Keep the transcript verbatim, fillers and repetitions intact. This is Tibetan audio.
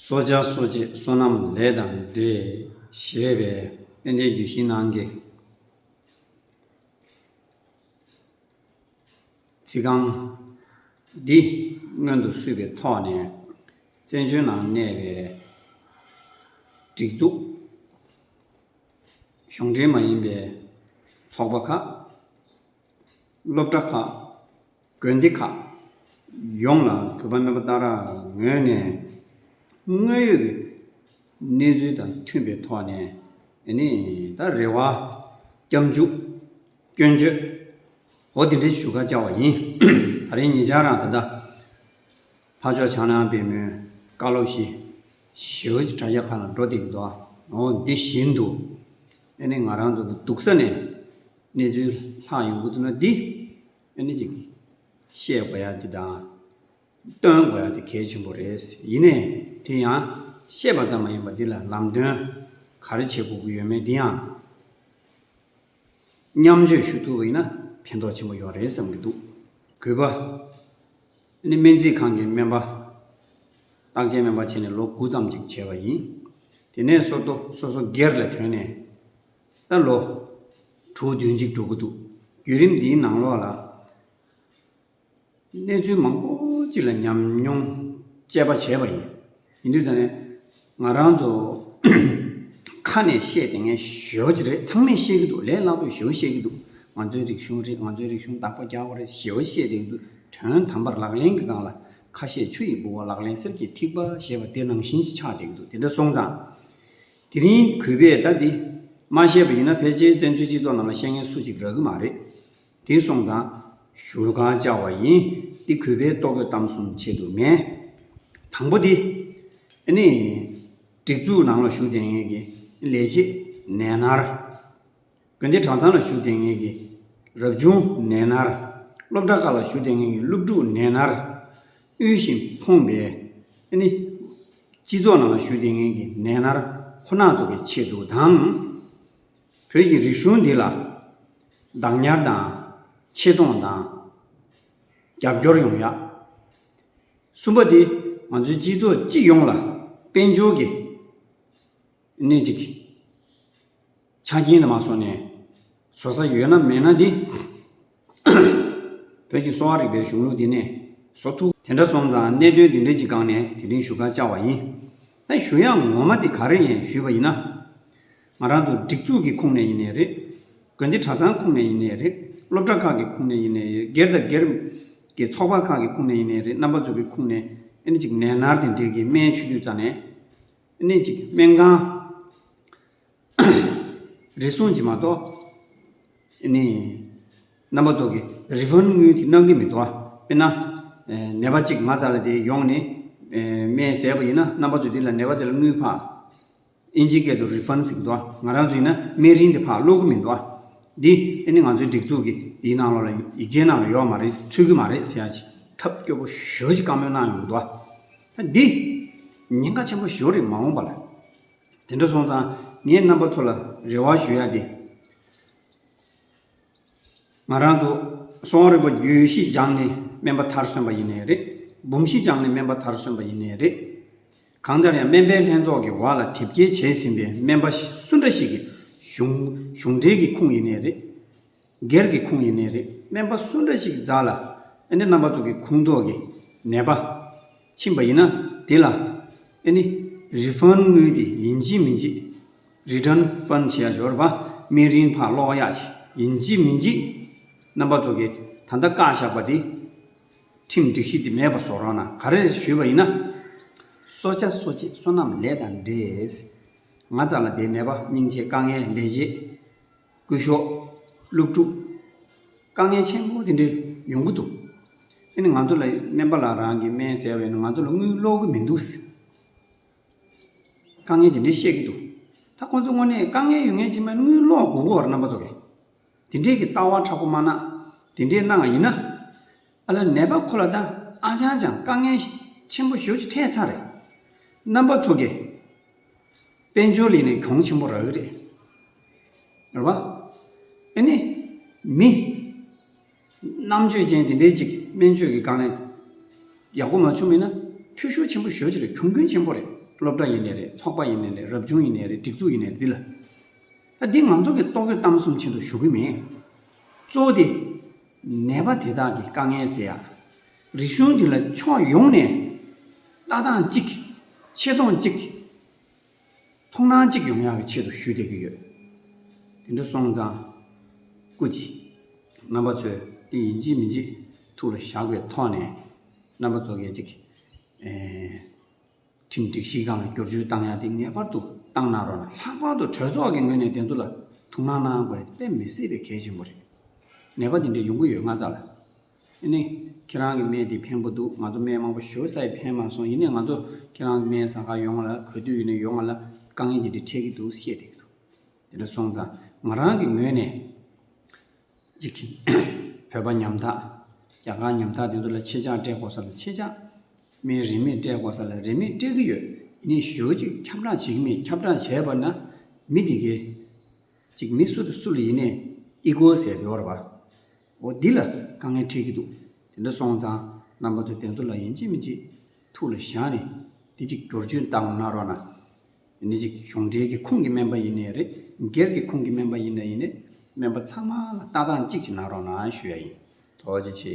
གསོ་བྱ་གསོ་བྱེད་བསོད་ནམས་ལས་དང་འབྲེལ། ཞེས་པའི་དཔལ་ལྡན་རྒྱུད་བཞིའི་ནང་གི་ཚིག་རྐང་འདི་སྔོན་དུ་བསུས་པའི་ཐོག་ནས། བཙན་བྱོལ་ནང་གནས་པའི་སྒྲིག་འཛུགས་གཞུང་འབྲེལ་མ་ཡིན་པའི་ཚོགས་པ་ཁག་སློབ་གྲྭ་ཁག་དགོན་སྡེ་ཁག་ཡོངས་ལ་གུས་པ་སྨན་པ་ཏཱ་ར་ངོས་ནས་དངོས་ཡོད་ཀྱི་གནས་ཚུལ་དང་མཐུན་པའི་ཐོག་ནས་ཨ་ནི་ད་རེ་བ་སྐྱབས་འཇུག་སྐྱོན་བརྗོད་འོ་དེ་འདྲའི་ཞུ་ག་བཅར་བ་ཡིན། ད་རིང་ཉེ་ཆར་རང་ད་ལྟ་ཕར་ཕྱོགས་བྱང་ནང་པའི་མོན་བཀའ་སློབ་ཞིག་ཞེ་པོ་ཅིག་དྲ་རྒྱ་ཁག་ལ་འགྲོ་བསྡད་ཀྱི་འདུག་འོ་འདི་བཞིན་དུ་ཨ་ནི་ང་རང་ཚོ་གི་སྡུག་ས་ནས་གནས་ཚུལ་ལྷག་ཡོང་གི་འདུག་ན་འདི་ཨ་ནི་ཅིག་བཤད་དགོས་ཡ་འདི་དང་། སྟོན་དགོས་ཡ་དེ་གལ་ཆེན་པོ་རེད། ཡིན་ནའི་དེ་ཡང་བཤད་པ་ཙམ་མ་ཡིན་པར་འདི་ལ་ལམ་སྟོན་ག་རེ་བྱེད་དགོས་ཀྱི་ཡོད་མེད་འདི་ཡང་མཉམ་སྤྱོད་ཞུ་ཐུབ་པ་ཡིན་ན་ཕན་ཐོགས་ཆེན་པོ་ཡོད་རེད་བསམ་གྱི་འདུག་གུས་པ་ནི་སྨན་རྩིས་ཁང་གི་སྨན་པ། བརྟག་དཔྱད་སྨན་པ་བྱས་ནས་ལོ་དགུ་ཙམ་ཅིག་བྱས་པ་ཡིན། དེ་ནས་སོ་ཏོ་སོ་སོ་སྒེར་ལ་ཐོན་ནས་ད་ལོ་དྲུག་བདུན་ཅིག་འགྲོ་གི་འདུག་བརྒྱུད་རིམ་འདིའི་ནང་ལོགས་ལ། གནས་ཚུལ་མང་པོ་ཅིག་ལ་ཉམས་མྱོང་དཔྱད་པ་བྱས་པ་ཡིན། ཡིན་དུས་ཙང་ནས་ང་རང་ཚོ་ཁ་ནས་བཤད་དེ་ངས་ཞེ་པོ་ཅིག་རེད། ཚང་མས་བཤད་ཀྱི་འདུག་ལས་སླ་པོས་ཞེ་པོ་བཤད་ཀྱི་འདུག་ང་ཚོའི་རིག་གཞུང་རེད། ང་ཚོའི་རིག་གཞུང་བདག་པོ་རྒྱག་དགོས་རེད་ཞེ་པོ་བཤད་དེ་འདུག་དོན་དམ་པར་ལག་ལེན་གྱི་སྒང་ལ་ཁ་བཤད་ཆུ་ཡི་ལྦུ་བ་ལག་ལེན་གསེར་གྱི་ཐིགས་པ་ཞེས་པ་དེ་ནང་བཞིན་ཞིག་ཆགས་བསྡད་ཀྱི་འདུག་དེ་འདྲ་སོང་ཙང་། དེ་རིང་གུས་པས་ད་འདི་མ་བཤད་པ་ཡིན་ན་ཕལ་ཆེར་བཙན་བྱོལ་སྤྱི་ཚོགས་ནང་ལ་བཤད་མཁན་སུ་གཅིག་རག་གི་མ་རེད། དེ་སོང་ཙང་ཞུ་ག་བཅར་བ་ཡིན། འདི་གུས་པས་ལྟོ་གོས་གཏམ་གསུམ་ཆེད་དུ་མེད། དང་པོ་འདི་ཨ་ནི་སྒྲིག་འཛུགས་ནང་ལ་ཞུགས་བསྡད་མཁན་གྱི་ལས་བྱེད་ནད་མནར། དགོན་སྡེ་གྲྭ་ཚང་ལ་ཞུགས་བསྡད་མཁན་གྱི་རབ་བྱུང་ནད་མནར། སློབ་གྲྭ་ཁག་ལ་ཞུགས་བསྡད་མཁན་གྱི་སློབ་ཕྲུག་ནད་མནར། དབུལ་ཞིང་ཕོངས་པའི་ཨ་ནི་སྤྱི་ཚོགས་ནང་ལ་ཞུགས་བསྡད་མཁན་གྱི་ནད་མནར་ཁོ་ན་ཚོ་གི་ཆེད་དུ་དང་། བོད་ཀྱི་རིག་གཞུང་འདི་ལ་བདག་ཉར་དང་ཆེ་མཐོང་དང་རྒྱབ་སྐྱོར་ཡོང་ཡག་གསུམ་པ་དེ་ང་ཚོའི་སྤྱི་ཚོགས་སྤྱི་ཡོངས་ལ་དཔལ་འབྱོར་གྱི་གནས་གཅིག་ཆ་རྐྱེན་དུ་མ་སོང་ནས་བཟོ་ས་ཡོད་ན་མེད་ན་དེ་བོད་ཀྱི་གསོ་བ་རིག་པའི་གཞུང་ལུགས་འདི་ནས་བཟོ་ཐུབ། དེ་འདྲ་སོང་ཙང་གནད་དོན་འདི་འདྲ་ཅིག་སྒང་ནས་དེ་རིང་ཞུ་ག་བཅར་བ་ཡིན། ད་ཞུ་ཡག་ངོ་མ་དེ་ག་རེ་ཡིན་ཞུས་པ་ཡིན་ན། ང་རང་ཚོ་སྒྲིག་འཛུགས་ཀྱི་ཁོངས་ནས་ཡིན་ནའི་རེད། དགོན་སྡེ་གྲྭ་ཚང་ཁོངས་ནས་ཡིན་ནའི་རེད། སློབ་གྲྭ་ཁག་གི་ཁོངས་ནས་ཡིན་ནའི་རེད། སྒེར་དང་སྒེར་གྱི་ཚོགས་པ་ཁག་གི་ཁོངས་ནས་ཡིན་ནའི་རེད། རྣམ་པ་ཚོ་གི་ཁོངས་ནས་ཨ་ནི་ཅིག་ནད་མནར་དེ་འདྲའི་གི་སྨན་མཆོད་དུས་ཙ་ནས་ཨ་ནི་ཅིག་སྨན་ཁང་རེ་ཟུང་ཅིག་མ་གཏོགས་ཨ་ནི་རྣམ་པ་ཚོ་གི་རི་ཕན་དངུལ་དེ་གནང་གི་མི་འདུག་དཔེར་ན་ནད་པ་གཅིག་ང་རྩ་ལ་དེ་ཡོང་ནས་སྨན་བཟས་པ་ཡིན་ན་རྣམ་པ་ཚོ་དེ་ལ་ནད་པ་དེ་ལ་དངུལ་ཕར། ཨིན་ཇིའི་སྐད་དུ་རི་ཕན་ཟེར་གྱི་འདུག་ང་རང་ཚོ་ཡིན་ན་སྨན་རིན་དེ་ཕར་སློག་གི་མི་འདུག་འདི་ཨ་ནི་ང་ཚོའི་སྒྲིག་འཛུགས་ཀྱི་འདིའི་ནང་ལོགས་ལ་ཡིག་ཆའི་ནང་ལ་ཡོད་མ་རེད། ཚུད་ཀྱི་མ་རེད་ཟེར་ཡ་ཅིག་ཐབས་སྐྱོ་པོ་ཞེ་པོ་ཅིག་བཀའ་མོལ་གནང་ཡོང་གི་འདུག་ད་འདི་ཉེན་ཁ་ཆེན་པོ་ཞེ་པོ་རེད། མ་འོངས་པ་ལ་དེ་འདྲ་སོང་ཙང་ངས་རྣམ་པ་ཚོ་ལ་རེ་བ་ཞུ་ཡ་དེ། ང་རང་ཚོ་གསང་བ་རིག་པ་རྒྱུད་བཞི་སྦྱངས་ནས་སྨན་པ་མཐར་སོན་པ་ཡིན་ནའི་རེད། འབུམ་བཞི་སྦྱངས་ནས་སྨན་པ་མཐར་སོན་པ་ཡིན་ནའི་རེད། གང་ལྟར་ཡང་སྨན་པའི་ལྷན་ཚོགས་ཀྱི་འོག་ལ་དེབ་སྐྱེལ་བྱས་ཟིན་པའི་སྨན་པ་སུ་འདྲ་ཞིག་གིས་གཞུང་གཞུང་འབྲེལ་གྱི་ཁུངས་ཡིན་ནའི་རེད། སྒེར་གྱི་ཁུངས་ཡིན་ནའི་རེད། སྨན་པ་སུ་འདྲ་ཞིག་རྩ་ལ་ཨ་ནི་རྣམ་པ་ཚོ་གི་ཁོངས་གཏོགས་ཀྱི་ནད་པ་ཕྱིན་པ་ཡིན་ན་དེ་ལ་ཨ་ནི་རི་ཕན་དངུལ་དེ་ཡིན་གཅིག་མིན་གཅིག་རི་ཊན་ཕན་བྱེད་ཡ་འབྱོར་བ་སྨན་རིན་ཕར་སློག་ཡ་ཡིན་གཅིག་མིན་གཅིག་རྣམ་པ་ཚོ་གིས་ད་ལྟ་བཀག་བཞག་པ་དེ་ཁྲིམས་སྒྲིག་གཞི་དེ་མེད་པ་བཟོ་རོགས་གནང་། ག་རེ་ཞུས་པ་ཡིན་ན། གསོ་བྱ་གསོ་བྱེད་བསོད་ནམས་ལས་དང་འབྲེལ། ང་རྩ་ལ་དེ་ནད་པ་སྙིང་རྗེ་དཀའ་ངལ་ལས་བྱེད་སྐུ་ཞབས་སློབ་ཕྲུག་དཀའ་ངལ་ཆེན་པོ་དེ་འདྲ་ཡོང་གི་འདུག་ཨ་ནི་ང་ཚོ་ལ་སྨན་པ་ལགས་རང་གིས་སྨན་བཟས་པ་ཡིན་ན་ང་ཚོ་ལ་དངུལ་སློག་གི་མི་འདུག་དཀའ་ངལ་དེ་འདྲའི་བཤད་ཀྱི་འདུག་ད་ཁོང་ཚོ་དངོས་གནས་དཀའ་ངལ་ཡོད་མཁན་ཅིག་མ་དངུལ་སློག་དགོས་ཀྱི་ཡོད་རེད། རྣམ་པ་ཚོ་གིས་དེ་འདྲའི་གི་ལྟ་བ་མཁྲེགས་པོ་མ་གནང་། དེ་འདྲའི་གནང་བ་ཡིན་ན་ཨ་ལ་ནད་པ་ཁོ་ལ་ད་ཨ་ཅང་ཅང་དཀའ་ངལ་ཆེན་པོ་ཞེ་པོ་ཅིག་འཕྲད་ཚར་རེད། རྣམ་པ་ཚོ་གིས་དཔལ་འབྱོར་ལས་ནས་གྱོང་ཆེན་པོ་རག་གི་རེད། རེད་བ། ཨ་ནི་མི་རྣམ་དཔྱོད་ཅན་དེ་འདྲའི་ཅིག་སྨན་བཅོས་ཀྱི་སྒང་ནས་ཡག་པོ་མ་བྱུང་མིན་ན་འཐུས་ཤོར་ཆེན་པོ་ཞེ་པོ་ཅིག་རེད། གྱོང་གུན་ཆེན་པོ་རེད། སློབ་གྲྭ་ཡིན་ནའི་རེད། ཚོགས་པ་ཡིན་ནའི་རེད། རབ་བྱུང་ཡིན་ནའི་རེད། སྒྲིག་འཛུགས་ཡིན་ནའི་རེད། འདི་ལ། ད་འདི་ང་ཚོ་གི་ལྟོ་གོས་གཏམ་གསུམ་ཆེད་དུ་ཞུ་གི་མེད། གཙོ་བོ་དེ། ནད་པ་དེ་དག་གི་དཀའ་ངལ་སེལ་ཡག་རིག་གཞུང་དེ་ལ་ཕྱོགས་ཡོངས་ནས་ལྟ་སྟངས་གཅིག་ཆེ་མཐོང་གཅིག་མཐོང་སྣང་གཅིག་ཡོང་ཡག་གི་ཆེད་དུ་ཞུ་བསྡད་ཀྱི་ཡོད། དེ་འདྲ་སོང་ཙང་། སྐུ་མཁྱེན། རྣམ་པ་ཚོས་དེ་ཡིན་གཅིག་མིན་གཅིག་ཐུགས་ལ་བཞག་པའི་ཐོག་ནས། རྣམ་པ་ཚོ་གིས་གཅིག་ཨེ། ཁྲིམས་སྒྲིག་གཞི་སྒང་ལ་བསྒྱུར་བཅོས་བཏང་ཡག་དེ་ངེས་པར་དུ་བཏང་གནང་རོགས་གནང་། ལྷག་པར་དུ་གྲོས་ཚོགས་ཀྱི་ངོས་ནས་དེ་ཚོ་ལ་ཐུགས་སྣང་གནང་དགོས་དེ་དཔེ་མི་སྲིད་པའི་གལ་ཆེན་པོ་རེད། ནད་པ་དེ་འདྲ་ཡོང་གི་ཡོད་ང་ཚོ་ལ། ཨ་ནི། ཁྱེད་རང་གི་སྨན་དེ་ཕན་པོ་འདུག་ང་ཚོ་སྨན་མང་པོ་ཞེ་པོ་ཟ་ཡི་ཕན་མ་སོང་། ཡིན་ནའི་ང་ཚོ་ཁྱེད་རང་གི་སྨན་ཟ་ག་ཡོང་ང་ལ་ག་དུས་ཡིན་ནའི་ཡོང་ང་ལ་དཀའ་ངལ་དེ་འདྲ་འཕྲད་ཀྱི་འདུག་བཤད་བསྡད་ཀྱི་འདུག་དེ་འདྲ་སོང་ཙང་ང་རང་གི་ངོས་ནས། གཅིག་བོད་པ་ཉམ་ཐག་རྒྱ་གར་ཉམ་ཐག་དེ་ཚོ་ལ་ཆེད་བཅག་སྤྲད་དགོས་ས་ལ་ཆེད་བཅག་སྨན་རིན་མེད་སྤྲད་དགོས་ས་ལ་རིན་མེད་སྤྲད་ཀྱི་ཡོད། ཡིན་ནའི་ཞེ་པོ་ཅིག་ཁྱབ་བསྒྲགས་བྱེད་ཀྱི་མེད། ཁྱབ་བསྒྲགས་བྱས་པ་ན་མི་དེ་གའི། གཅིག་མི་སུ་དང་སུ་ལ་ཡིན་ནའི་ཨི་གོ་ཟེར་དེ་བར་བ། འོ་འདི་ལ་དཀའ་ངལ་འཕྲད་ཀྱི་འདུག་དེ་འདྲ་སོང་ཙང་རྣམ་པ་ཚོ་དེ་ཚོ་ལ་ཡིན་གཅིག་མིན་གཅིག་ཐུགས་ལ་བཞག་ནས་དེ་གཅིག་བསྒྱུར་བཅོས་བཏང་གནང་རོགས་གནང་། ནི་གཅིག་གཞུང་འབྲེལ་གྱི་ཁུངས་ཀྱི་སྨན་པ་ཡིན་ནའི་རེད། སྒེར་གྱི་ཁུངས་ཀྱི་སྨན་པ་ཡིན་ནའི་ཡིན་ནའི་སྨན་པ་ཚང་མ་ལ་ལྟ་སྟངས་གཅིག་ཅིག་གནང་རོགས་གནང་ཞུ་ཡ་ཡིན། ཐུགས་རྗེ་ཆེ།